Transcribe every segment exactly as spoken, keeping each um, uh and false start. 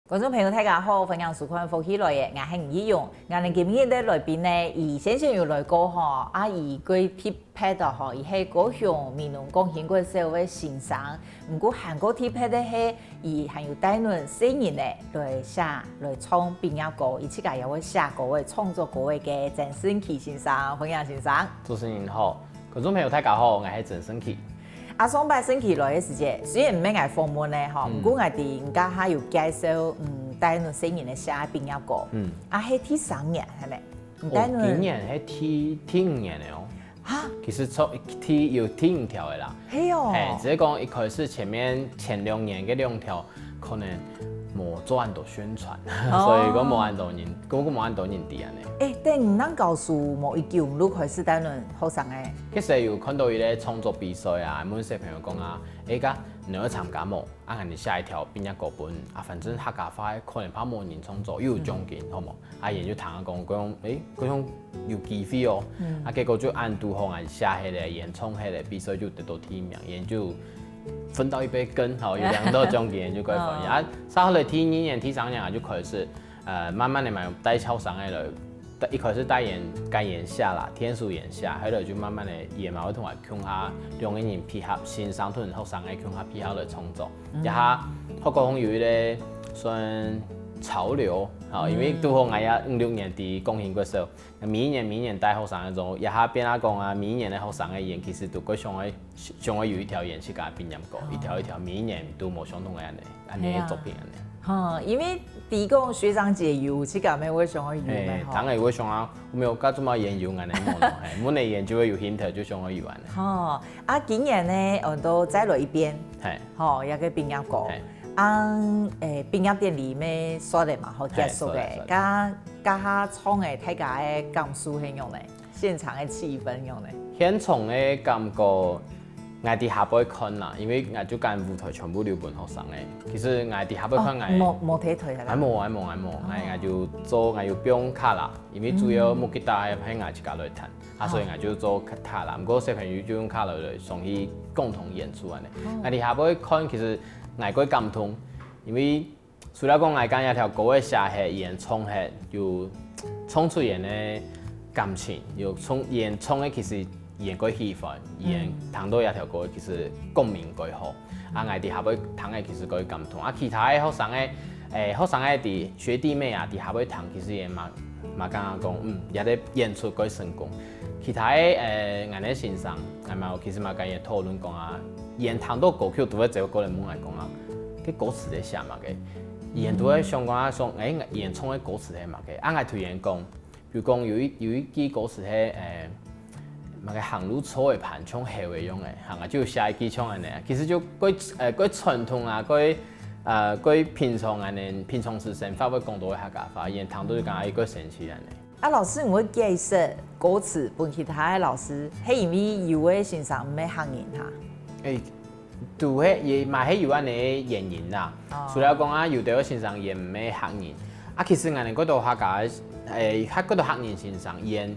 觀眾朋友，大家好，歡迎收看《福氣來了》，𠊎係吳奕蓉。𠊎等今日个來賓呢，佢先前有來過吼，啊，佢个特別个吼，佢係高雄美濃光興國小个先生。毋過還過特別个係，佢還有帶領細人仔來寫、來唱畢業歌，佢自家也會寫歌仔、創作歌仔个曾昇奇先生，歡迎先生。主持人好， 觀眾朋友，大家好，𠊎係曾昇奇。啊，上擺昇奇來个時節，雖然毋係𠊎訪問个吼，嗯。毋過𠊎知你頭下有介紹，嗯，帶領細人仔寫畢業歌。嗯。啊，係第三年，係無？你帶領哦，今年係第，第五年个哦。哈？其實從，第，有第五條个啦。係哦。嘿，只係講一開始前面前兩年个兩條 可能無做恁多宣傳，哦。所以講無恁多人，講，講無恁多人知恁呢。欸，等你當教師無幾久，你就開始帶領學生仔？其實有看到一個創作比賽啊，問小朋友講啊，欸，該你愛參加無？啊，𠊎等寫一條畢業歌分，啊，反正客家話可能怕無人創作，又有獎金，嗯。好無？ 啊，佢就聽啊講，講，欸，好像有機會哦。嗯。啊，結果就恁堵好𠊎寫忒个，佢唱忒个，比賽就得到第一名，佢就分到一杯羹，吼，有領到獎金，佢就蓋歡喜。哦。啊，續下來第二年、第三年啊，就開始，呃，慢慢个嘛，帶學生个來，帶，一開始帶佢，帶佢寫啦，天數佢寫，後來就慢慢个，佢嘛會同𠊎共下，兩個人配合，先生同學生个共下配合來創作。嗯。這下，學校有一個算 潮流，吼，因為堵好𠊎也五六年在光興國小，每一年每一年帶學生个時候，這下變啊講啊，每一年个學生个佢其實都會想愛，想愛有一條佢自家个畢業歌，哦。一條一條，每一年都無相同个恁呢，恁呢个作品恁呢。係啊。吼，因為第一個學長姐有，自家乜會想愛有个吼。嘿，當然會想啊， 無，該做麼个研究恁呢無咯？嘿，問个研究个有興趣就想愛有恁呢。吼，啊，今年呢，𠊎等再來一遍，嘿。吼，這個畢業歌。嘿。啊，欸，畢業典禮乜煞了嘛，吼，嘿，結束了。煞了，煞了。該，該下唱个大家个感受係仰呢？現場个氣氛仰呢？現場个感覺 𠊎在下背看啦，因為𠊎就將舞台全部留分學生个。其實𠊎在下背看𠊎，哦，無，無在台下啦。𠊎無，𠊎無，𠊎無，𠊎，哦。𠊎就做，𠊎有放卡啦，因為主要目的係，嗯。係𠊎自家來彈，啊，哦。所以𠊎就做卡啦。毋過小朋友就用卡來，來上去共同演出恁呢。哦。𠊎在下背看，其實𠊎蓋感動，因為 除了講𠊎將這條歌仔寫忒，佢唱忒，有唱出佢个感情，有唱，佢唱个其實佢蓋喜歡，佢，嗯。聽到這條歌其實共鳴蓋好。啊，𠊎在下背聽个其實蓋感動。啊，其他个學生个，欸，學生个弟，學弟妹啊，在下背聽，其實佢嘛，嘛感覺講，嗯，這個演出蓋成功。其他个，欸，𠊎个先生，𠊎嘛，其實嘛，跟佢討論講啊，佢聽到歌曲都會走過來問𠊎講啊， 該歌詞在寫麼个？佢都會想講啊，想，欸，佢唱个歌詞係麼个？啊，𠊎同佢講，比如講有一，有一句歌詞係，欸，麼个行路坐个盤像猴仔樣个，哈，𠊎就寫一句像恁呢。其實就蓋，呃，蓋傳統啊，蓋，呃，蓋平常恁呢，平常時生活會講到个客家話，佢聽到就感覺，欸，蓋生趣恁呢。 啊，老師，你會解釋歌詞分其他个老師，係因為有个先生毋係客人哈？欸，都係，也嘛係有恁呢个原因啦。哦。除了講啊，有兜个先生佢毋係客人，啊，其實𠊎等蓋多客家个，欸，較蓋多客人先生，佢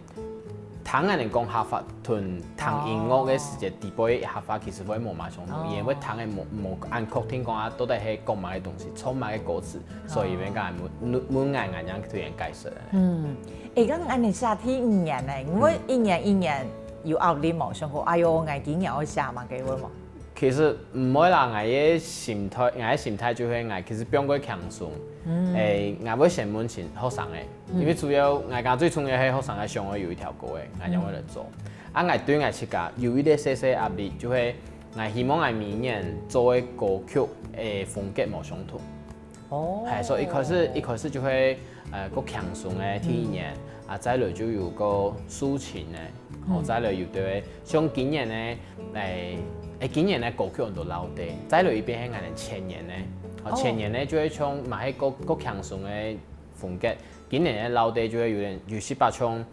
聽𠊎等講客話，同聽音樂个時節，底背个客話其實會無麼相同，哦。佢會聽个無，無恁確定講啊，到底係講麼个東西，唱麼个歌詞，所以佢會問，問，問𠊎，𠊎正同佢解釋。嗯。 欸，該恁呢寫第五年呢，你會一年一年有壓力無？想講，哎喲，𠊎今年愛寫麼个會無？其實毋會啦，𠊎个心態，𠊎个心態就係𠊎其實放較輕鬆。嗯。欸，𠊎會先問先學生个，嗯。因為主要𠊎講最重要係學生个想愛有一條歌仔，𠊎正會來做。嗯。啊，𠊎對𠊎自家有一個細細壓力，就係𠊎希望𠊎每年做个歌曲个風格無相同。 哦。係，所以一開始，一開始就會，呃，較輕鬆个第一年，嗯。啊，再來就有較抒情个，哦，嗯。再來有兜个，像今年呢，欸，欸，今年个歌曲很多老歌，再來一遍係𠊎等前年个，哦，哦。前年呢就會像嘛係較，較輕鬆个風格，今年个老歌就會有點，有些把像，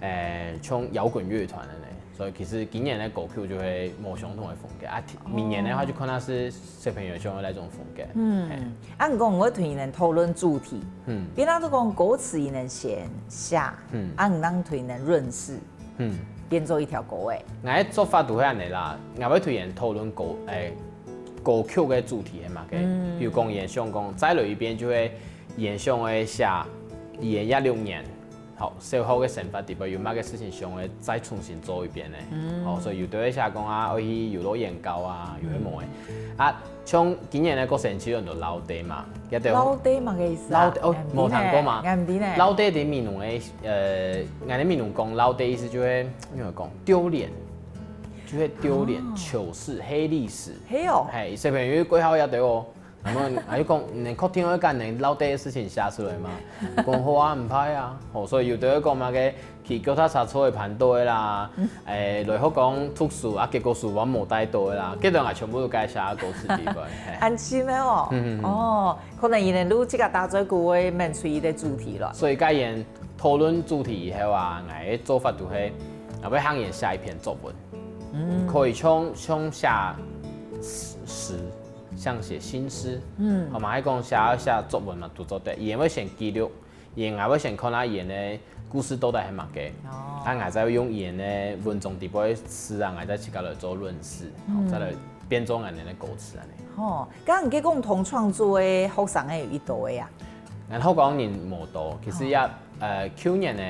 欸，像搖滾樂團个呢。 所以其實今年个歌曲就會無相同个風格，啊，明年个話就看下係小朋友想愛哪種風格。嗯。係。啊，你講你會同佢等討論主題，嗯。變到就講歌詞佢等先寫，嗯。啊，你正同佢等潤色，嗯。變做一條歌仔。𠊎个做法就係恁呢啦，𠊎會同佢等討論歌，欸，歌曲个主題係麼个。比如講，佢想講再來一遍就會，佢想愛寫佢个這六年，好，小學个生活底背有麼个事情想愛再重新做一遍呢？哦，所以有兜會寫講啊，愛去遊樂園搞啊，有个無个。啊，像今年个國慶節有很多老爹嘛，也對。老爹麼个意思啊？老爹哦，無聽過嗎？俺毋知呢。老爹在美濃个，呃，俺在美濃講老爹意思就會，怎麼講，丟臉，就會丟臉、糗事、黑歷史。係哦。係，小朋友過後也對哦。 然後還有講，你確定會將你老爹个事情寫出來嗎？講好啊，毋怕啊。吼，所以有兜會講麼个騎腳踏車坐位盤到个啦，誒，來學校讀書啊，結果書包無帶到个啦，這兜啊全部都該寫歌詞底背。恁深个哦。哦，可能因為你自家打嘴鼓會問出一個主題了。所以該佢討論主題以後啊，𠊎个做法就係，𠊎會喊佢寫一篇作文，可以像像寫詩。 像寫新詩，嗯，好嘛，還講寫寫作文嘛，都做得。佢會先記錄，佢會先看下佢个故事到底係麼个，哦，啊，𠊎再用佢个文章底背个詞啊，𠊎再自家來做潤飾，嗯，再來變做𠊎个歌詞恁樣。哦，剛剛你講同創作个學生个有幾多个啊？然後講人無多，其實也，呃，舊年个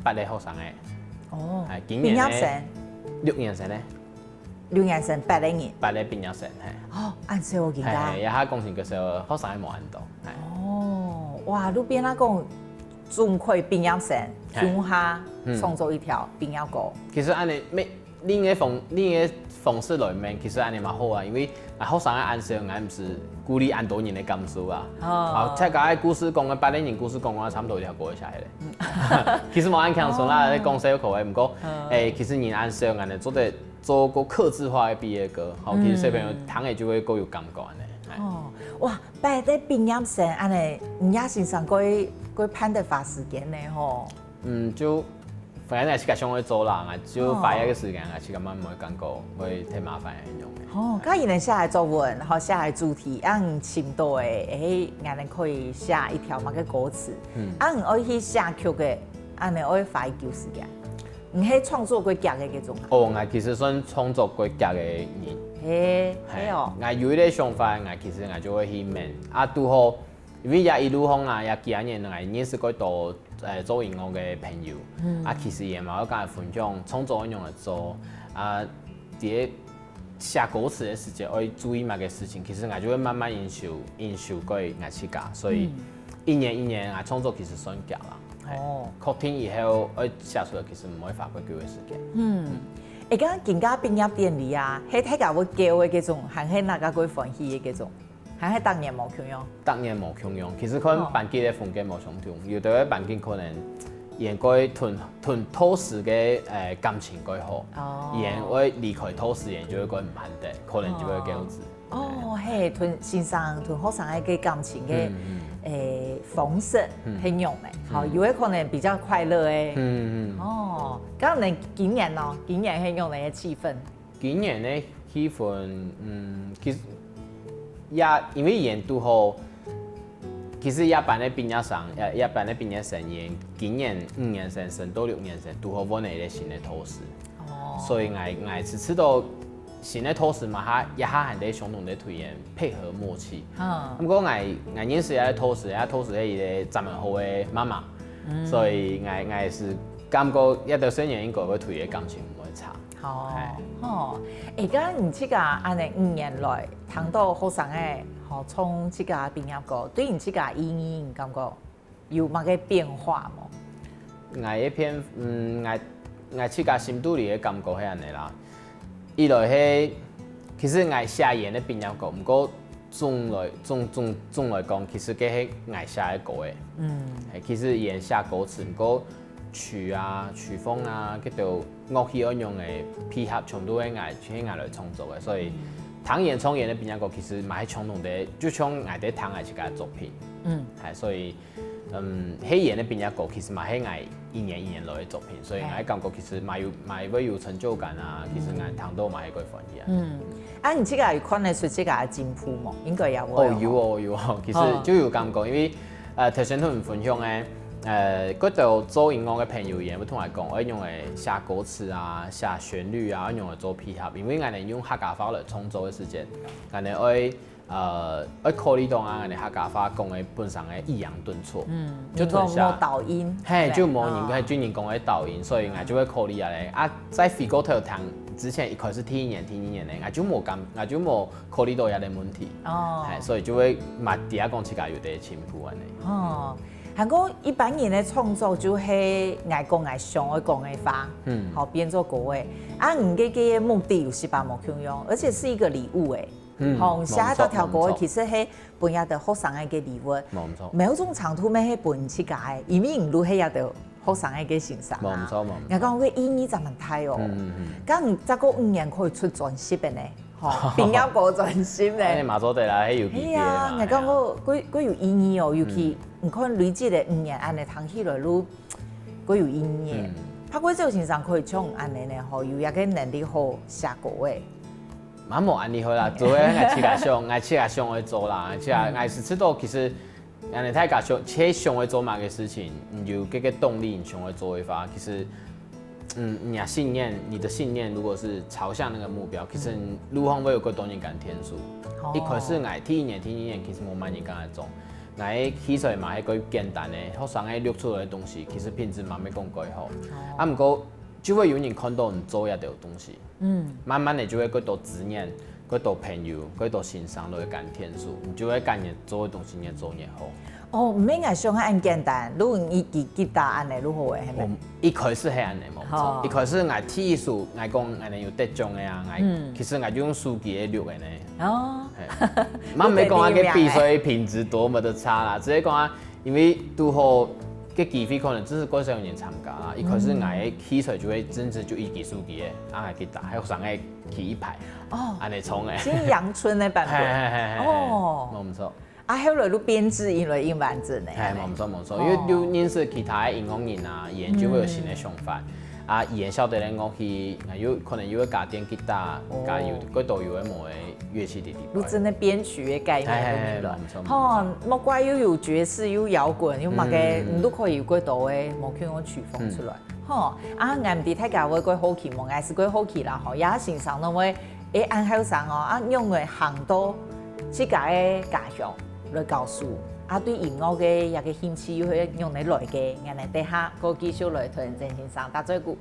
八个學生个，哦，今年个六年生个。 六年生八个人。八个畢業生，係。哦，恁少哦，今年。係，這下講真个，學生還無恁多。哦，哇，你變啊講，中學畢業生，中下創作一條畢業歌。其實恁樣，每另一方另一方式來面，其實恁樣嘛好啊，因為啊學生个恁少，𠊎毋使顧慮恁多人个感受啊。哦，大家个故事講个，八个人故事講个，差不多一條歌就寫起來。其實無恁輕鬆啦，講笑可愛，毋過，誒，其實人恁少，恁樣做得 做過客製化个畢業歌，吼，其實小朋友聽了就會較有感覺呢。哦，哇，八个畢業生恁樣，你也先生過過辦得花時間呢吼。嗯，就反正𠊎自家想愛做啦，𠊎就花一個時間，𠊎自家慢慢感覺會忒麻煩个樣。哦，該你能寫來作文，吼，寫來主題，恁深度个，誒，恁樣可以寫一條麼个歌詞，嗯，恁愛去寫曲个，恁樣愛花幾久時間？ 你係創作較遽个該種啊？哦，𠊎其實算創作較遽个人。係，係哦。𠊎有一個想法，𠊎其實𠊎就會去問。啊，拄好，因為這一路上啊，這幾年𠊎認識過多，呃，做音樂个朋友。啊，其實佢嘛會跟𠊎分享創作愛仰般做。啊，在寫歌詞个時節，愛注意麼个事情，其實𠊎就會慢慢研究，研究過𠊎自家。所以，一年一年，𠊎創作其實算遽啦。 哦，確定以後愛寫出來，其實毋會花過久个時間。嗯，誒，剛剛今个畢業典禮啊，係大家會噭个該種，還係大家會歡喜个該種，還係逐年無共樣？逐年無共樣，其實看班級个風格無相同，有兜个班級可能佢會同同老師个誒感情較好，佢會離開老師，佢就會較毋盼得，可能就會恁樣子。 哦，係，同先生同學生个感情个誒方式係仰般，吼，有个可能比較快樂誒。嗯嗯。哦，該你今年呢？今年係仰般个氣氛？今年个氣氛，嗯，其實也因為佢堵好，其實這班个畢業生，這這班个畢業生，佢今年五年生升到六年生，堵好換了一個新个老師。哦。所以𠊎𠊎試試著 新个老師嘛，佢這下還在相同个團員配合默契。嗯。毋過𠊎𠊎認識个老師，該老師係一個專門好个媽媽，所以𠊎𠊎係感覺這兜細人應該會對佢个感情毋會差。好，哦，誒，該你自家恁樣五年來，聽著學生个吼唱自家畢業歌，對你自家意義，你感覺 有麼个變化無？ 𠊎一片，嗯，𠊎𠊎自家心肚裡个感覺係恁樣啦。一來係，其實𠊎寫佢个畢業歌，毋過總來總總總來講，其實該係𠊎寫个歌誒。嗯，係，其實佢寫歌詞，毋過曲啊、曲風啊，該兜樂器愛仰般配合，全部係𠊎係𠊎來創作个，所以聽佢唱佢个畢業歌，其實嘛係相同个，就像𠊎在聽𠊎自家个作品。嗯，係，所以 嗯，係佢个畢業歌其實嘛係𠊎一年一年來个作品，所以𠊎感覺其實嘛有嘛會有成就感啊，其實𠊎聽著嘛係會歡喜啊。嗯，啊你自家有看得出自家个進步無？應該也會。哦，有哦有哦，其實就有感覺，因為呃頭先同你分享个，呃，該兜做音樂个朋友也會同𠊎講，愛用來寫歌詞啊、寫旋律啊，愛用來做配合，因為𠊎等用客家話來創作个時間，𠊎等愛呃愛考慮到啊，𠊎等客家話講个本身个抑揚頓挫，嗯，就同下人講無倒音，嘿，對不對？就無人，啊。嘿，就人講个倒音，所以𠊎就會考慮啊咧。啊，在飛過頭聽之前，一開始第一年、第二年呢，𠊎就無感，𠊎就無考慮到這個問題，哦。嘿，所以就會嘛，底下講自家有點進步安尼。哦，還過一般人个創作就係𠊎講𠊎想愛講个話，嗯。好，變做歌个。啊，你个个目的有時吧無共樣，而且是一個禮物誒。嗯，好，你寫該條歌，無錯，其實係分這兜學生个禮物。無錯。某種程度乜係分自家个，因為你都係這兜學生个先生啊。無錯，無錯。你講个意義真蠻大哦。嗯，嗯，嗯。該你再過五年可以出專輯个呢，吼，畢業歌專輯呢。哎，嘛做得啦，還有機會啦。係啊，你講个，哎呀。過，過有意義哦，尤其，嗯。你看累積个五年，安尼聽起來都過有意義耶。嗯。不過周先生可以像安尼呢，吼，有一個能力好寫歌誒。 嘛無恁厲害啦，做个𠊎自家想，𠊎自家想愛做啦，𠊎自家，嗯。𠊎係知道，其實，恁樣大家想，自家想愛做麼个事情，你有這個動力，你想愛做个話，其實，嗯，你的信念，你的信念如果是朝向那個目標，其實路上會有更多人敢天數。哦。一開始𠊎第一年、第二年，其實無麼人敢來做。𠊎个器材嘛，係較簡單个，學生个錄出來个東西，其實品質嘛，無講蓋好。哦。啊，毋過就會有人看到你做這兜東西。 嗯。慢慢个就會較多資源、較多朋友、較多先生來敢天數，你就會感覺做个東西越做越好。哦，毋免𠊎想个恁簡單，如果你一支吉他安尼就好誒，係無？哦，一開始係安尼，無錯。好。一開始𠊎第一首，𠊎講安尼有得獎个啊，𠊎，嗯。其實𠊎就用手機个錄个呢。哦。嘿。嘛，毋免講啊，該比賽品質多麼个差啦，直接講啊， 因為拄好个機會可能真係較少人參加啦。一開始𠊎个器材就會真係就一支手機个，啊，還去打，還有上个去一排，哦，安尼衝个。是陽春个版本。嘿，嘿，嘿，嘿，嘿。哦。無毋著。啊，後來就編制，因為因完整个，嘿，安尼。無毋著，無毋著，哦。因為有認識其他个音樂人啊，佢等就會有新个想法。嗯。啊，佢等曉得个樂器，啊，有可能有个家電吉他，哦。加有，較多有个無个 樂器弟弟。就真个編曲个概念，嘿，嘿，嘿，無毋著，無毋著。吼，莫怪又有爵士，又搖滾，又麼个，嗯。你都可以有較多个無共个曲風出來。嗯。吼，啊，𠊎毋知大家會較好奇無，𠊎係較好奇啦，吼，這先生攏會，誒，恁後生哦，啊，仰會行到自家个家鄉來教書，啊，對音樂个這個興趣又係仰仔來个，𠊎等等下過繼續來同鄭先生打嘴鼓。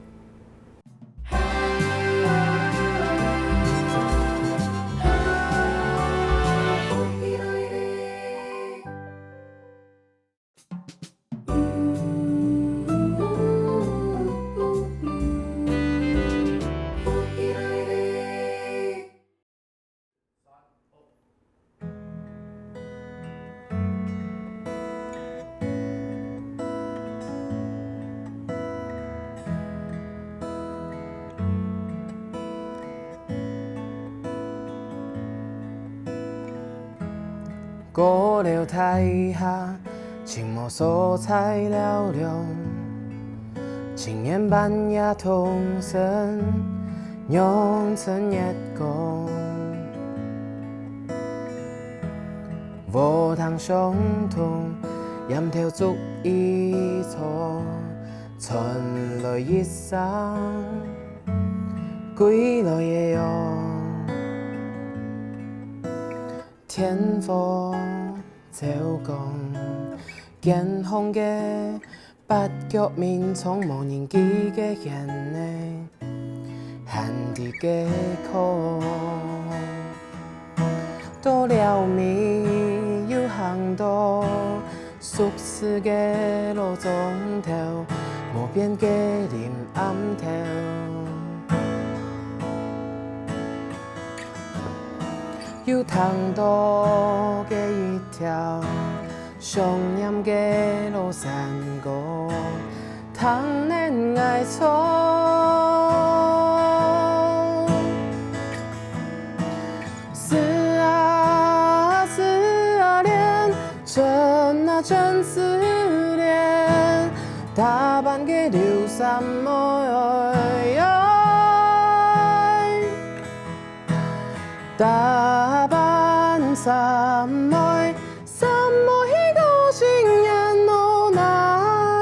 高樓大廈，尋無所在尞尞。 情願半夜通宵，仰趁月光。禾埕相通，簷頭燭一座，傳來一聲歸來个羊。天荒照光，堅強个 八腳眠床無人知个現呢，還知个苦。到了尾又行到熟似个老莊頭，無變个臨暗頭。 又聽到个一條想念个老山歌，聽等𠊎唱。思啊思啊戀，真啊真思戀，打扮个劉三妹。 打扮三妹，三妹个新年哦，那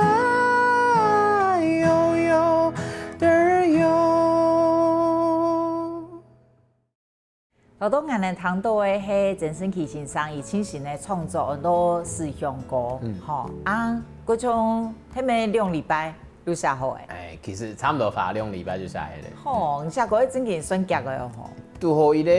頭到𠊎等聽到个係曾盛奇先生佢親身个創作，安到思鄉歌，嗯。吼，啊，該種係毋係兩禮拜就寫好个？哎，其實差不多花兩禮拜就寫好了。吼，你寫歌正經算遽个哦，吼。拄好一個，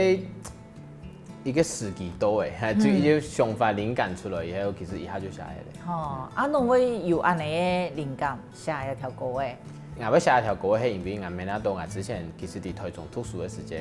一個時機到誒，就一個想法靈感出來以後，其實一下就寫好了。吼，啊，仰會有恁樣个靈感寫這條歌誒？ 𠊎會寫這條歌係因為𠊎愐啊到𠊎之前其實在台中讀書个時節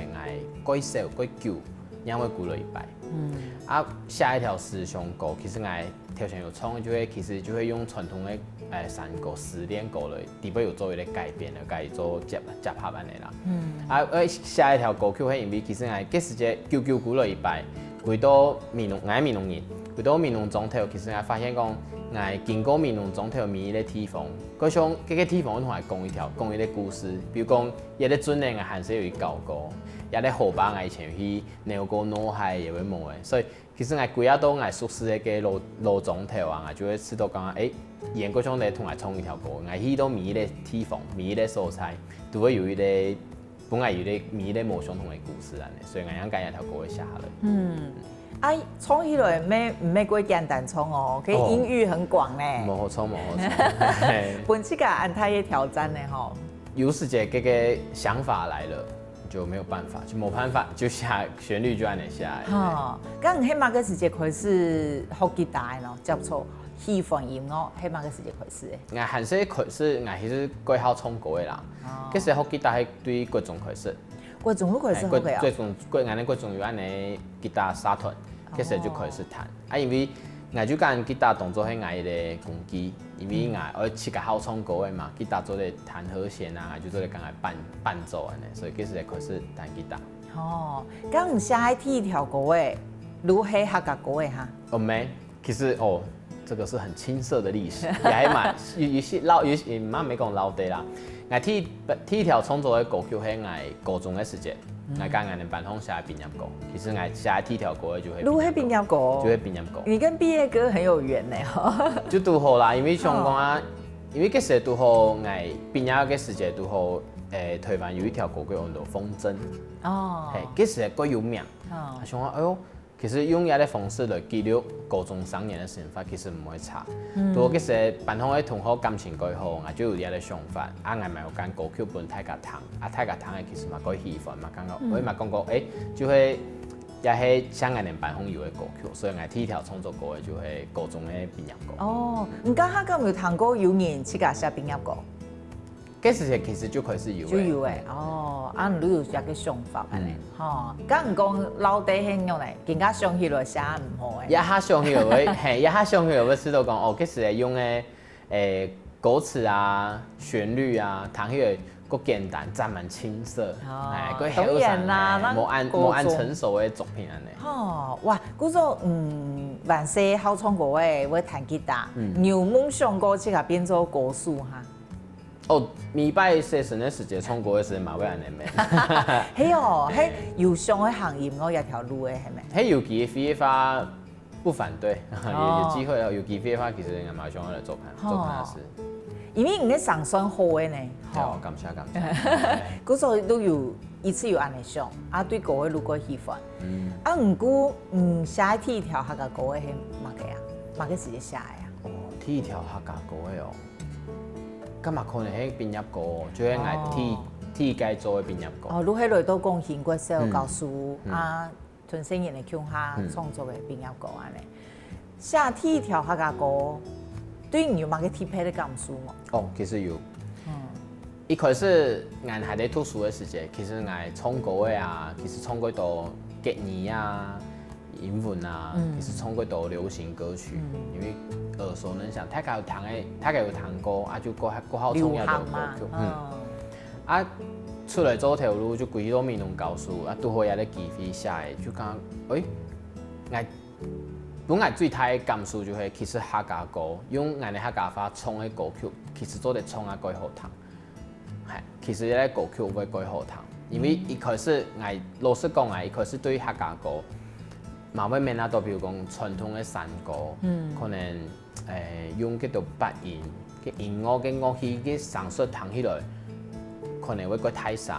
，𠊎蓋少蓋久，也會孤落一擺。嗯。啊，寫一條思鄉歌，其實𠊎頭先有唱，就係其實就係用傳統个，呃，山歌、失戀歌來，底背有做一個改編，來改做接，接合恁樣啦。嗯。啊，會寫一條歌曲係因為其實𠊎該時節久久孤落一擺，歸到美濃，𠊎美濃人，歸到美濃庄頭，其實𠊎發現講，𠊎經過美濃庄頭每一個地方， 該像該個地方同𠊎講一條，講一個故事，比如講，這個圳仔𠊎還細有去搞過，這個河壩𠊎以前有去撈過鬧海，也會無誒。所以其實𠊎歸下到𠊎熟識个老，老庄頭啊，𠊎就會試著講，誒，佢等該像在同𠊎唱一條歌，𠊎去到每一個地方，每一個所在，都會有一個 本來有一個，每一個無相同个故事恁樣，所以𠊎樣將這條歌會寫下來。嗯，啊，唱起來毋係，毋係蓋簡單唱哦，該音域很廣呢。無好唱，無好唱。嘿。分自家恁大个挑戰呢吼。有時節這個想法來了，就沒有辦法，就沒辦法，就寫旋律就恁樣寫下來。吼，該你係麼个時節開始學吉他个呢？接觸喜歡音樂，係麼个時節開始个？𠊎還細開始，𠊎其實蓋好唱歌个啦。哦。該時學吉他係對國中開始。 國中就開始學个啊？哎，國，國中，國，𠊎等國中有恁樣吉他社團，該時就開始彈。啊，因為𠊎就將吉他當做係𠊎个工具，因為𠊎愛自家好唱歌个嘛，吉他做得彈和弦啊，就做得跟佢伴，伴奏恁樣，所以該時開始彈吉他。哦，該你寫个第一條歌仔，就係客家歌仔哈？哦，無， 其實哦，這個是很青澀的歷史，也還蠻，有，有些老，有些，嗯，嘛無講老底啦。𠊎第，第一條創作个歌曲係𠊎高中个時節，𠊎跟𠊎等班同學寫畢業歌。其實𠊎寫第一條歌个就係就係畢業歌。就係畢業歌。你跟畢業歌很有緣呢，哈。就堵好啦，因為像講啊，因為該時堵好，𠊎畢業个時節堵好，誒，台灣有一條歌曲安到《風箏》。哦。嘿，該時蓋有名。哦。想講，哎喲， 其實用這個方式來記錄高中三年个生活，其實毋會差。嗯。不過其實班上个同學感情蓋好，𠊎就有這個想法，啊，𠊎嘛有揀歌曲分大家聽，啊，大家聽个其實嘛蓋喜歡嘛，感覺，嗯。𠊎嘛感覺，誒，就係，也係像𠊎等班上有个歌曲，所以𠊎第一條創作歌个就係高中个畢業歌。哦，你該下敢有聽過有人自家寫畢業歌？ 該時節其實就開始有了。就有了，哦，啊，你有這個想法，恁樣，嗯。吼。該你講老底係仰呢？今下想起來寫毋好誒。這下想起來，嘿，這下想起來，會試著講，哦，該時節用个，誒，歌詞啊、旋律啊，聽起來較簡單，再蠻青澀，哦，哎，較後生，當然啦，哎，無恁，咱無恁成熟个作品恁樣。吼，哇，故所，嗯，還細好唱歌誒，會彈吉他，嗯。你有夢想過自家變做歌手哈？ 哦，每擺洗身个時節，唱歌个時節嘛會恁樣咩？係哦，係有想愛行音樂這條路个，係無？係有機會个話，不反對，有，有機會哦，有機會个話，其實𠊎嘛想愛來做看，做看下事。因為你个聲算好个呢，吼。哦，感謝，感謝。故所都有一直有恁樣想，啊，對歌个路過喜歡。嗯。啊，毋過，嗯，寫个第一條客家歌个係麼个啊？麼个時節寫个啊？哦，第一條客家歌个哦。 該嘛可能係畢業歌，就係𠊎第，哦。第一屆做个畢業歌。哦，你係來到廣興國小教書，嗯。啊，同細人仔共下創作个畢業歌恁樣。寫第一條客家歌，對你有麼个特別个感受無？哦，其實有。嗯。一開始𠊎還在讀書个時節，其實𠊎唱歌个啊，其實唱過多國語啊， 英文啊，嗯。其實唱過多流行歌曲，嗯。因為耳熟能詳，大家有聽个，大家有聽過，啊，就較，較好唱這種歌曲。流行嘛，嗯。哦。啊，出來做頭路就歸到美濃教書，啊，堵好這個機會寫个，就講，誒，𠊎，本來最大个感受就係，其實客家歌，用𠊎个客家話唱个歌曲，其實做得唱啊，蓋好聽。 係，其實這個歌曲會蓋好聽，因為一開始𠊎老實講啊，一開始對客家歌，嘛會面臨到，比如講傳統个山歌，嗯。可能，誒，用該種八音，个音樂，个樂器，个聲色聽起來，可能會蓋大聲，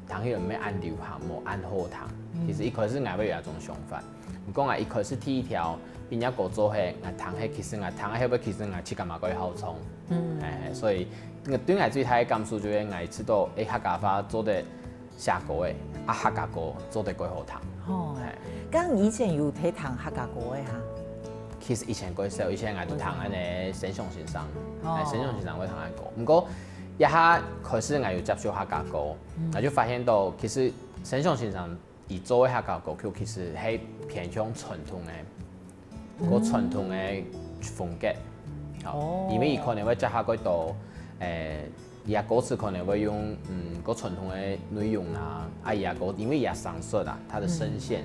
聽起來毋係恁流行，無恁好聽。其實一開始𠊎也有這種想法，毋過𠊎一開始第一條畢業歌做係，𠊎聽係，其實𠊎聽係，其實𠊎自家嘛會好唱。嗯，欸，所以對𠊎最大个感受就係𠊎知道，欸，客家話做得寫歌个，啊客家歌做得過好聽。吼，欸，該以前有在聽客家歌个哈？其實以前過少，以前𠊎都聽恁呢沈雄先生，哦，欸，沈雄先生會聽个歌。毋過這下開始𠊎有接觸客家歌，𠊎就發現到其實沈雄先生佢做个客家歌曲其實係偏向傳統个，較傳統个風格。哦，因為佢可能會接下較多，欸，佢个歌詞可能會用嗯較傳統个內容啊，啊佢个歌，因為佢个聲色啊，佢个聲線，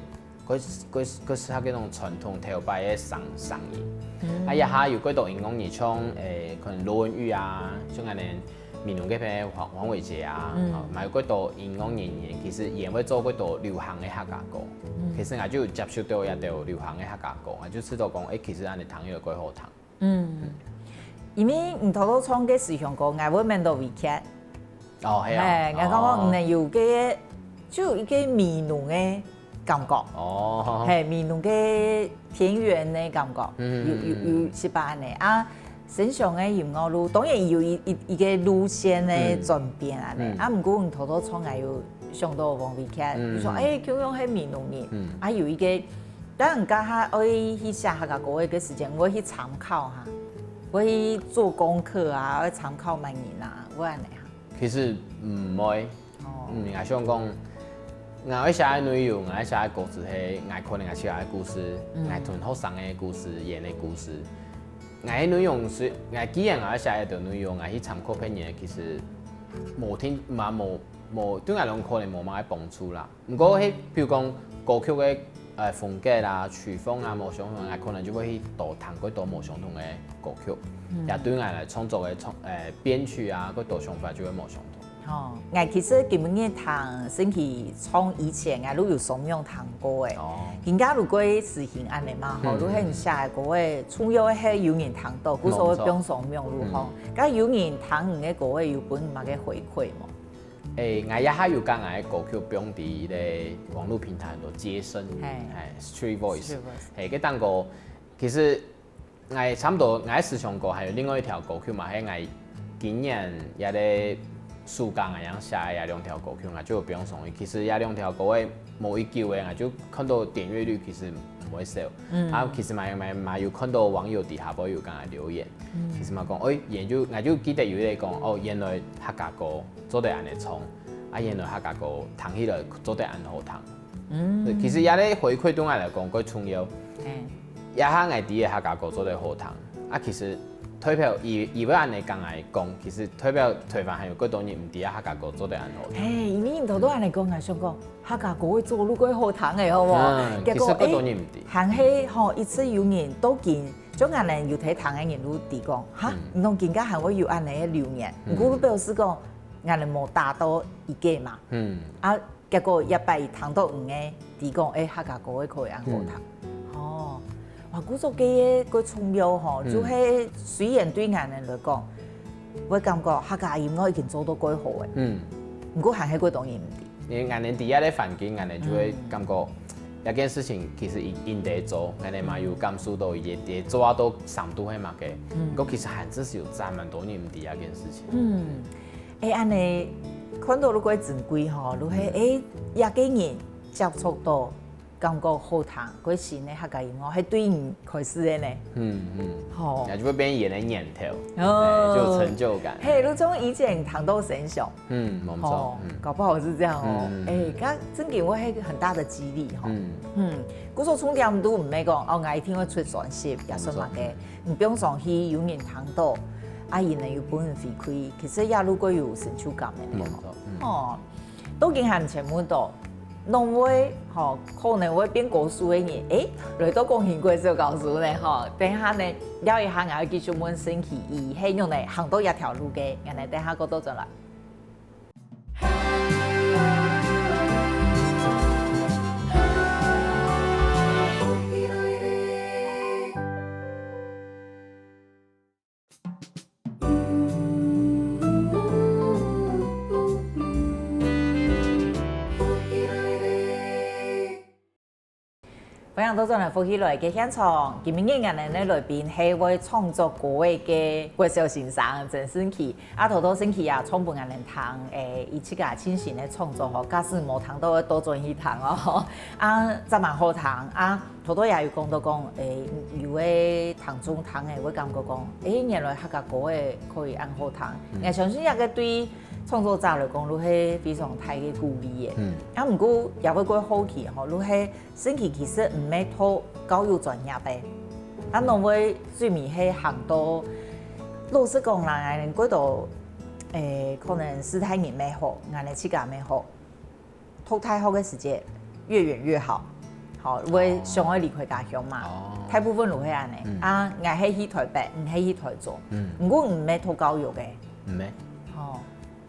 佢佢佢係該種傳統頭擺个聲聲音。啊這下有幾多音樂人像欸，可能羅文玉啊，像恁呢美濃該片黃黃偉傑啊，嘛有幾多音樂人，其實佢會做幾多流行个客家歌。其實𠊎就接觸到這兜流行个客家歌，𠊎就知道講，欸，其實恁呢聽起來幾好聽。 嗯，因為你頭頭唱个時候講，𠊎會愐到維克。哦，係啊。係，𠊎感覺你有个就有一个美濃个感覺。哦，係，美濃个田園个感覺，有有有識吧恁呢啊。沈雄个音樂路，當然有一一一个路線个轉變恁呢啊。毋過你頭頭唱，𠊎有想到王維克，就說欸，共樣係美濃人，啊有一个 但人家下愛去寫客家歌个時間，會去參考哈，會去做功課啊，會參考麼人啊，會恁呢哈。其實毋會，哦，嗯，𠊎想講，𠊎愛寫个內容，𠊎愛寫个歌詞係𠊎可能𠊎自家个故事，𠊎同學生个故事，演个故事。𠊎个內容係，𠊎既然𠊎愛寫一條內容，𠊎去參考別人个，其實無聽嘛無無對𠊎來講可能無麼个幫助啦。 毋過係，比如講歌曲个呃風格啊、曲風啊無相同，𠊎可能就會去多聽較多無相同个歌曲，也對𠊎來創作个創呃編曲啊，較多想法就會無相同。吼，𠊎其實今晡日聽沈雄唱以前，𠊎都有上網聽過个。哦，今下如果實行恁呢嘛，吼，如果你寫个歌个，重要个係有人聽到，故所會放上網路吼。該有人聽你个歌个，有分你麼个回饋無？ 欸，𠊎這下有將𠊎个歌曲放在該網路平台，很多街聲，係，係，Street Voice，Street Voice。係，該當歌，其實𠊎差不多，𠊎个時常歌還有另外一條歌曲嘛，係𠊎今年這個暑假𠊎樣寫个這兩條歌曲，𠊎就有放上去。其實這兩條歌个無幾久个，𠊎就看到點閱率其實毋會少。嗯，啊，其實嘛嘛嘛有看到網友底下會有跟𠊎留言，其實嘛講，欸，原就𠊎就記得有一個講，哦，原來客家歌 做得恁呢唱，啊，原來客家歌聽起來做得恁好聽。嗯，其實這個回饋對𠊎來講較重要。嗯，這下𠊎知个客家歌做得好聽，啊，其實代表佢佢會恁呢跟𠊎講，其實代表台灣還有較多人毋知啊客家歌做得恁好聽。嘿，因為你頭頭恁呢講，𠊎想講客家歌會做到較好聽个，好無？嗯，結果其實較多人毋知。還係吼，一直有人都緊，就𠊎等有在聽个人都知講，哈，你講今下還會有恁呢个留言，毋過表示講 𠊎等無打到一個嘛。嗯，啊，結果這擺聽到你个，知講，欸，客家歌个可以恁好聽。哦，哇，故所个个重要吼，就係雖然對𠊎等來講，會感覺客家音樂已經做到較好个，嗯，毋過還係較多人毋知。因為𠊎等在這個環境，𠊎等就會感覺，這件事情其實應應得做，𠊎等嘛有感受到，也也做到程度係麼个，毋過其實還真係有真蠻多人毋知這件事情。嗯。 欸，恁呢，看到你个珍貴吼，你係，欸，這個人接觸到，感覺好聽，个新个客家音樂，係對你開始个呢。嗯嗯，吼，也就會變成你个念頭，哦，欸，就有成就感。嘿，你從以前聽到沈雄，嗯，沒錯，吼，嗯，搞不好是這樣哦。嗯嗯，欸，該真的會係很大的激勵吼。嗯嗯，故所重點都毋係講，哦，𠊎一定會出專輯，也算麼个。沒錯，嗯。 你放上去有人聽到，啊，佢等有分你回饋，其實也如果有成就感个呢。沒錯，嗯。哦，都已經還前問到，哪位吼可能會變歌手个人，欸，來到光興國小教書呢吼。等下呢，尞一下，𠊎愛繼續問沈雄，佢係仰般行到這條路个，𠊎等等下過倒轉來。倒轉來福氣來个現場，今晡日𠊎等个來賓係會創作歌个个國小先生曾盛奇。啊，頭頭盛奇啊，唱分𠊎等聽，誒，佢自家親身个創作吼，假使無聽到，倒轉去聽哦。啊，真蠻好聽。啊，頭頭也有講到講，誒，有个聽眾聽个會感覺講，誒，原來客家歌个可以恁好聽。𠊎相信這个對創作者來講，都係非常大个鼓勵个。啊，毋過也會過好奇吼，都係 盛奇其實毋係讀教育專業个，啊，仰會最尾係行到，老實講啦，𠊎等過到，誒，可能師大人乜好，𠊎等自家乜好，讀大學个時節越遠越好，好，會想愛離開家鄉嘛。大部分都係恁呢。啊，𠊎係去台北，你係去台中，毋過毋係讀教育个。毋係。哦，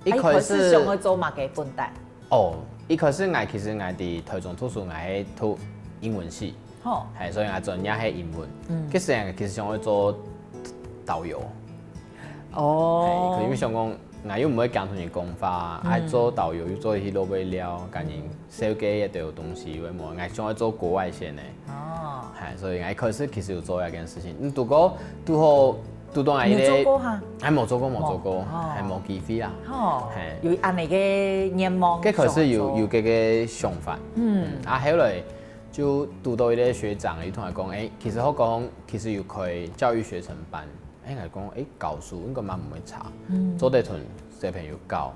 一開始想愛做麼个本旦？ 哦，一開始𠊎其實𠊎在台中讀書，𠊎係讀英文系，吼，係，所以𠊎專業係英文。嗯，該時𠊎其實想愛做導遊，哦，係，可是想講𠊎又毋會講同人講話，愛做導遊又做一些落尾了，感覺紹介一兜東西，有無？𠊎想愛做國外線个，哦，係，所以𠊎一開始其實有做一件事情，嗯，不過拄好拄到𠊎一个，你做過哈？還無做過，無做過，哦，還無機會啦。吼，係，有恁呢个願望，該開始有想做，有這个想法，嗯，啊，後來就拄到一个學長，佢同𠊎講，誒，其實學校其實有開教育學程班，誒，𠊎講，誒，教書應該嘛毋會差，做得同小朋友教。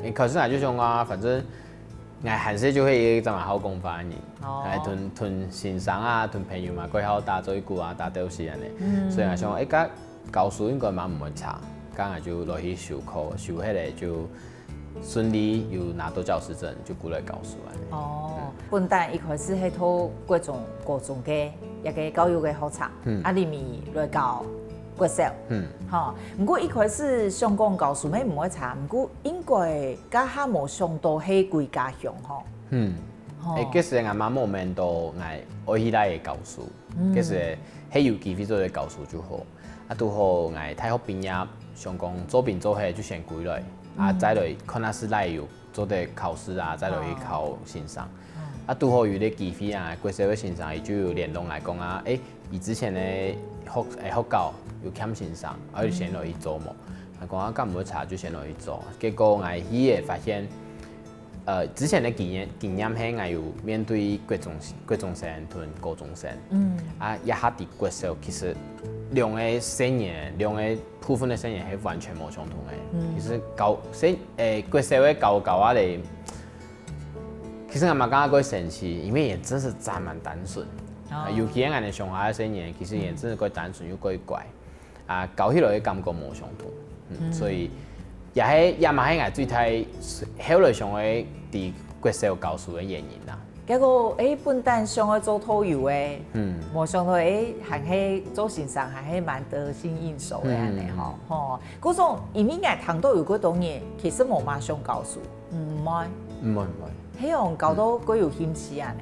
誒，可是𠊎就想啊，反正 𠊎還細就係一个正蠻好講話个人，哦，誒，同同先生啊，同朋友嘛，過好打嘴鼓啊，打鬥敘恁呢。所以𠊎想，誒，該教書應該嘛毋會差，該𠊎就落去修課，修起來就順利有拿到教師證，就過來教書恁呢。哦，本旦一開始係讀國中、高中个一个教育个學程，啊，裡面來教國小，嗯，吼。毋過一開始想講教書乜毋會差，毋過應該 該下無想到係歸家鄉吼。嗯，吼，誒，該時𠊎嘛無愐到𠊎愛去哪位教書，該時係有機會做得教書就好。啊，拄好𠊎大學畢業，想講做兵做下就先歸來，啊，再來看下係哪位有做得考試啊，再來去考先生。啊，拄好有个機會啊，國小个先生佢就有聯絡𠊎講啊，誒， 佢之前个學誒學校有欠先生，啊，就先落去做無。𠊎講啊，該毋會差，就先落去做。結果𠊎去个發現，呃，之前个經驗經驗係𠊎有面對國中國中生同高中生，嗯，啊，這下在國小其實兩个細人，兩个部分个細人係完全無相同个。其實教細誒國小个教教啊咧，其實𠊎嘛感覺過神奇，因為佢真係真蠻單純。 啊，尤其係𠊎等鄉下个細人，其實佢等真係過單純又過乖，啊，教起來个感覺無相同。嗯，所以也係也嘛係𠊎最大後來想愛在國小教書个原因啦。結果，誒，本旦想愛做導遊个，嗯，無想到，誒，還係做先生，還係蠻得心應手个恁呢吼。吼，故所因為𠊎聽到有幾多人其實無嘛想教書，毋會，毋會毋會，係用教到過有興趣恁呢。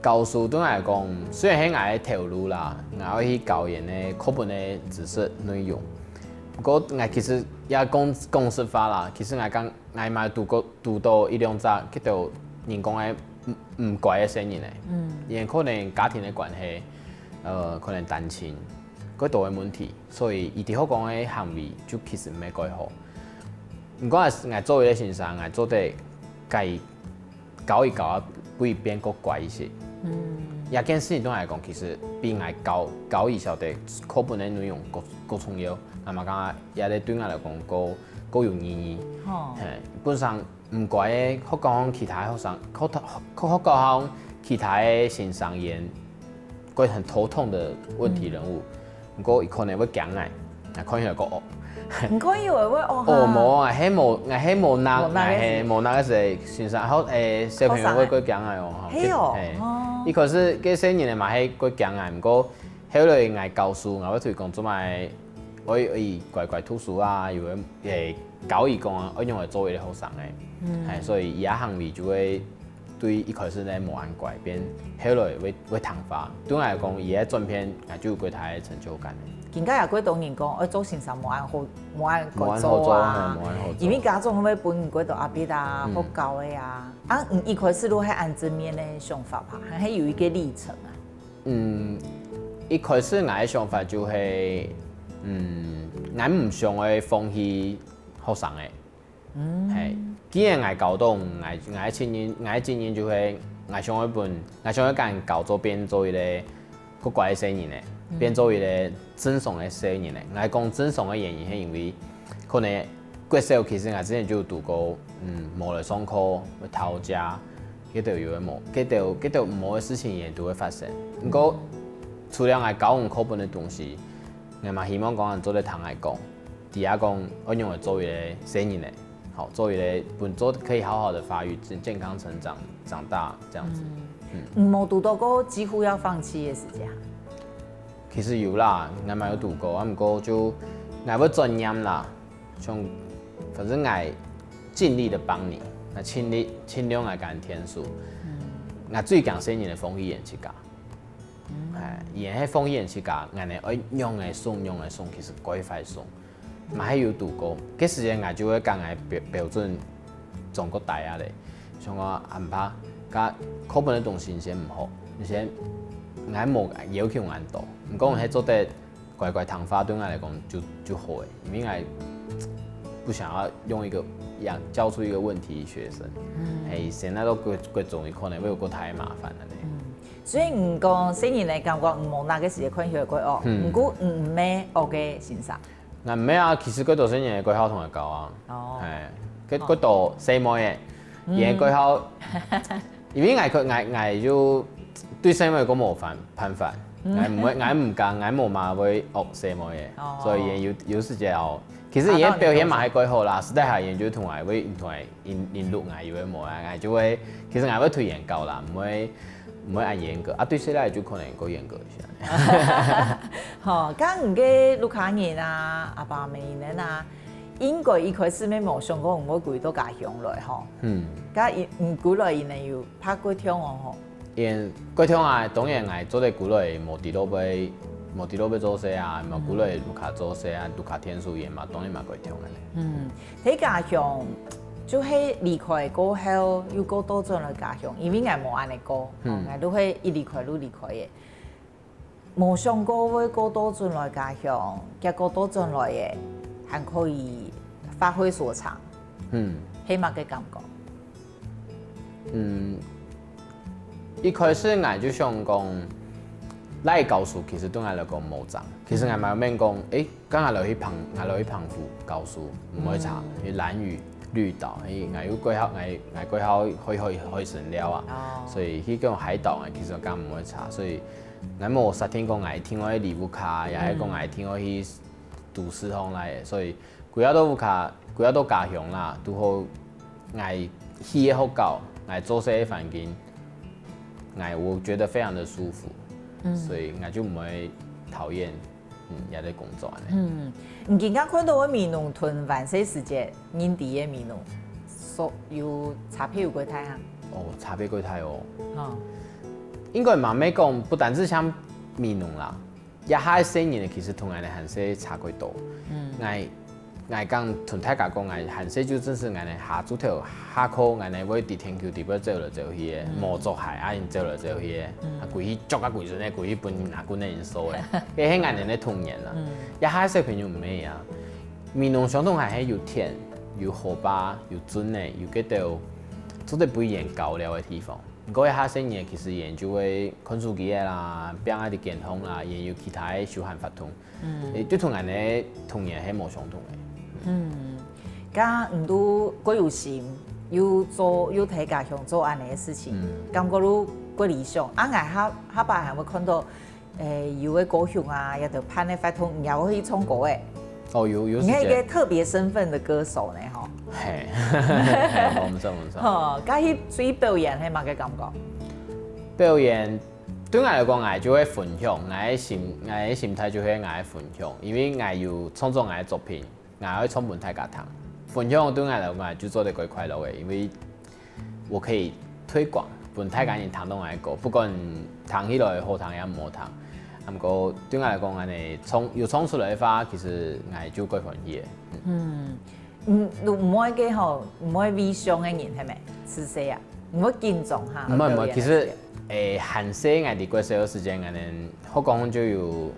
教書對𠊎來講，雖然係𠊎个頭路啦，𠊎愛去教佢个課本个知識內容，毋過𠊎其實也講講實話啦，其實𠊎講𠊎嘛堵過堵到一兩隻，佢兜人講个毋毋乖个細人仔，嗯，因為可能家庭个關係，呃，可能單親，過多个問題，所以佢在學校个行為就其實毋係蓋好。毋過𠊎𠊎做一个先生，𠊎做得改 教一教啊，會變較乖一些。嗯，這件事情對𠊎來講，其實比𠊎教教佢曉得課本个內容較較重要。那麼講，這個對𠊎來講，較較有意義。吼，嘿，本身毋乖个，學校上其他學生，學學學校上其他个先生，佢會很頭痛个問題人物。 毋過佢可能會驚𠊎，啊，看起來較惡。你看起來會惡哈？哦，無啊，係無，𠊎係無拿，𠊎係無拿个時先生，好，誒，小朋友會較驚𠊎哦，吼，係哦，係，哦，一開始該細人仔嘛係較驚𠊎，毋過後來𠊎教書，𠊎會同佢講做麼个，愛愛乖乖讀書啊，又會誒教佢講啊，愛仰般做一個好生个，嗯，誒，所以佢个行為就會 對一開始呢無恁乖，變後來會會聽話。對𠊎來講，佢个轉變，𠊎就有較大个成就感。今下也較多人講，愛做先生無恁好，無恁好做啊，無恁好做，嘿，無恁好做。因為家長會分你較多壓力啊，嗯，學校个啊。啊，你一開始都係恁正面个想法吧，還係有一個歷程啊？嗯，一開始𠊎个想法就係，嗯，𠊎毋想愛放棄學生个。嗯，係，既然𠊎教到，𠊎𠊎个責任，𠊎个責任就係，𠊎想愛分，𠊎想愛將教做變做一個較乖个細人仔，變做一個正常个細人仔。𠊎講正常个原因係因為，可能國小其實𠊎之前就有讀過，嗯，無來上課，會偷食，該兜有个無，該兜該兜毋好个事情也都會發生。毋過，除了𠊎教𠊎課本个東西，𠊎嘛希望講人做得聽𠊎講，知影講愛仰般做一個細人仔，好，做一個本做可以好好的發育、健健康成長、長大這樣子。嗯，無堵到過幾乎要放棄个時間。其實有啦，𠊎嘛有堵過，啊，毋過就𠊎會轉念啦，像反正𠊎盡力的幫你，𠊎盡力盡量來跟你天數，𠊎最驚細人仔放棄𠊎自家。哎，𠊎係放棄𠊎自家，𠊎呢愛仰般送仰般送，其實過壞送。 嘛係有堵過，該時節𠊎就會將𠊎標標準中國大啊咧，像講阿爸，該課本个東西你先毋好，你先，𠊎無要求恁多，毋過你係做得乖乖聽話，對𠊎來講就就好誒，因為𠊎不想要用一個樣教出一個問題學生，係，現在都國國中可能會有較大个麻煩了咧。所以你講細人仔感覺毋好拿个時節看起來過惡，毋過毋係惡个先生。 𠊎毋係啊，其實幾多細人仔國校同𠊎教啊，哦，係，幾幾多細妹仔，也國校，因為𠊎佢𠊎𠊎就對細妹个無辦辦法，𠊎毋會𠊎毋敢，𠊎無嘛會惡細妹仔，所以也有有時節哦，其實也表現嘛還過好啦，私底下也就同𠊎會同𠊎引引路𠊎有个無啊，𠊎就會，其實𠊎會推薦教啦，毋會。 毋會恁嚴格，啊對細賴就可能過嚴格一下。吼，該你个屋下人啊，阿爸阿姆呢啊，應該一開始乜無想過你會歸到家鄉來吼。嗯。該你你歸來呢有怕過暢哦吼。因過暢啊，當然𠊎做得歸來無知道要無知道要做事啊，無歸來屋下做事啊，屋下天數也嘛，當然嘛過暢个咧。嗯。 在家鄉，就係離開過後又過倒轉來家鄉，因為𠊎無恁樣過，𠊎都係一離開就離開个。無想過會過倒轉來家鄉，結果倒轉來个，還可以發揮所長，嗯，係麼个感覺？嗯，一開始𠊎就想講，來教書其實對𠊎來講無差，其實𠊎嘛有問講，誒， 該𠊎來去旁，𠊎來去澎湖教書，毋會差，因為蘭嶼、綠島，因為𠊎有國校，𠊎𠊎國校會會會神了啊，所以去該種海島啊，其實講毋會差，所以𠊎無設定講𠊎一定愛離屋下，也係講𠊎一定愛去都市項來个，所以歸下到屋下，歸下到家鄉啦，拄好𠊎去个學校，𠊎做事个環境，𠊎我覺得非常的舒服，所以𠊎就毋會討厭。 嗯，也在工作呢。嗯，你今下看到个美濃同還細時節認知个美濃，所有差別有幾大啊？哦，差別幾大哦。哦，應該嘛，毋係講不單止像美濃啦，這下个細人其實同𠊎等還細差幾多。嗯，𠊎 𠊎講同大家講，𠊎還細就真係𠊎呢下晝頭下課，𠊎呢會在田坵底背走來走去个，無著鞋啊，人走來走去个，啊歸去著啊歸身个，歸去分阿公个人掃个，該係𠊎呢个童年啦。這下个小朋友毋係啊，美濃相同還係有田、有河壩、有圳仔、有該兜做得分人搞尞个地方。 毋過這下細人其實佢就會看手機仔啦，變啊在game項啦，佢有其他个休閒活動，嗯，就同𠊎个童年係無相同个。嗯，該你都過有心，又做又在家鄉做恁樣个事情，感覺都過理想。啊，𠊎下下擺還會看到 誒，有个高雄啊，也都辦个活動，你也會去唱歌誒。哦，有有時間。你係一個特別身份的歌手呢，吼。嘿，嘿，無錯無錯。吼，該去出去表演係麼个感覺？表演對𠊎來講，𠊎就會分享，𠊎个心，𠊎个心態就係𠊎个分享，因為𠊎有創作𠊎个作品，𠊎會唱分大家聽。分享對𠊎來講，就做得較快樂个，因為 我可以推廣，分大家人聽到𠊎个歌，不管聽起來好聽也毋好聽。啊，毋過對𠊎來講，恁樣唱有唱出來个話，其實𠊎就較歡喜个。嗯，嗯，你毋會个吼，毋會畏上个人係無？係細啊，毋會緊張哈？毋會毋會，其實誒，還細𠊎在國小个時間，𠊎等學校就有誒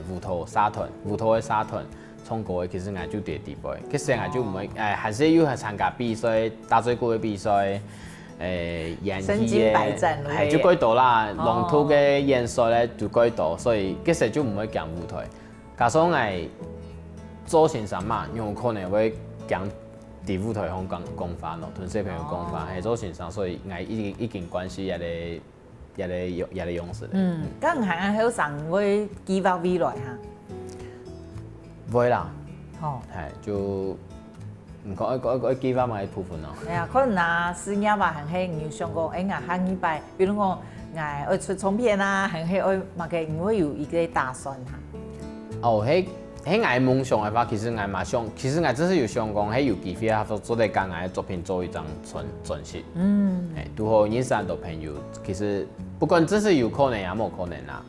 舞蹈社團，舞蹈个社團，唱歌个，其實𠊎就在裡背。其實𠊎就毋會，誒，還細有還參加比賽，打嘴鼓个比賽，誒，演戲个，身經百戰咯係，就蓋多啦，朗讀个演說咧就蓋多，所以其實就毋會驚舞台。加上𠊎做先生嘛，有可能會驚在舞台上講講話咯，同小朋友講話，係做先生，所以𠊎已經已經慣勢也咧 也咧用也咧用勢咧。嗯，該你還後生會計劃未來哈？會啦，吼，係就毋講愛愛愛計劃麼个部分咯。哎呀，可能啊，事業啊，還係你有想過，哎，𠊎下二擺，比如講，𠊎愛出唱片啊，還係愛麼个，你會有一個打算哈？哦，係係𠊎个夢想个話，其實𠊎嘛想，其實𠊎真係有想講，係有機會啊，做得將𠊎个作品做一張專專輯。嗯，係，拄好認識很多朋友，其實不管真係有可能也無可能啦，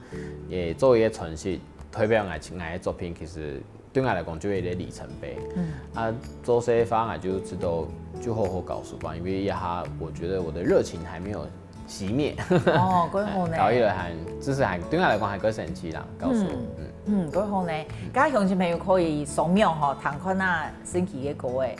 也做一個專輯，代表𠊎𠊎个作品，其實對𠊎來講就係一個里程碑。嗯，啊，做這話𠊎就知道就好好教書吧，因為這下我覺得我的熱情還沒有熄滅。哦，蓋好呢。搞一來還，就是還對𠊎來講還較神奇啦，教書。嗯，嗯，蓋好呢。大家鄉親朋友可以掃描吼，聽看啊，新奇个歌誒。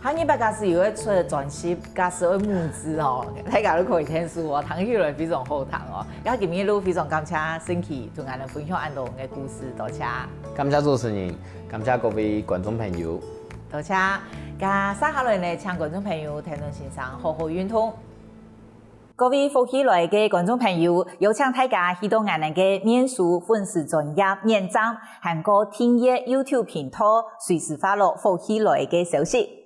下二擺假使有愛出專輯，假使愛募資吼，大家都可以聽書哦，聽起來非常好聽哦。今日都非常感謝新奇同𠊎等分享恁多个故事，多謝。感謝主持人，感謝各位觀眾朋友。多謝。該接下來呢，請觀眾朋友聽段先生好好運動。 各位福氣來个觀眾朋友，邀請大家去到𠊎等个面書粉絲專頁點讚，還過訂閱YouTube頻道，隨時follow福氣來个消息。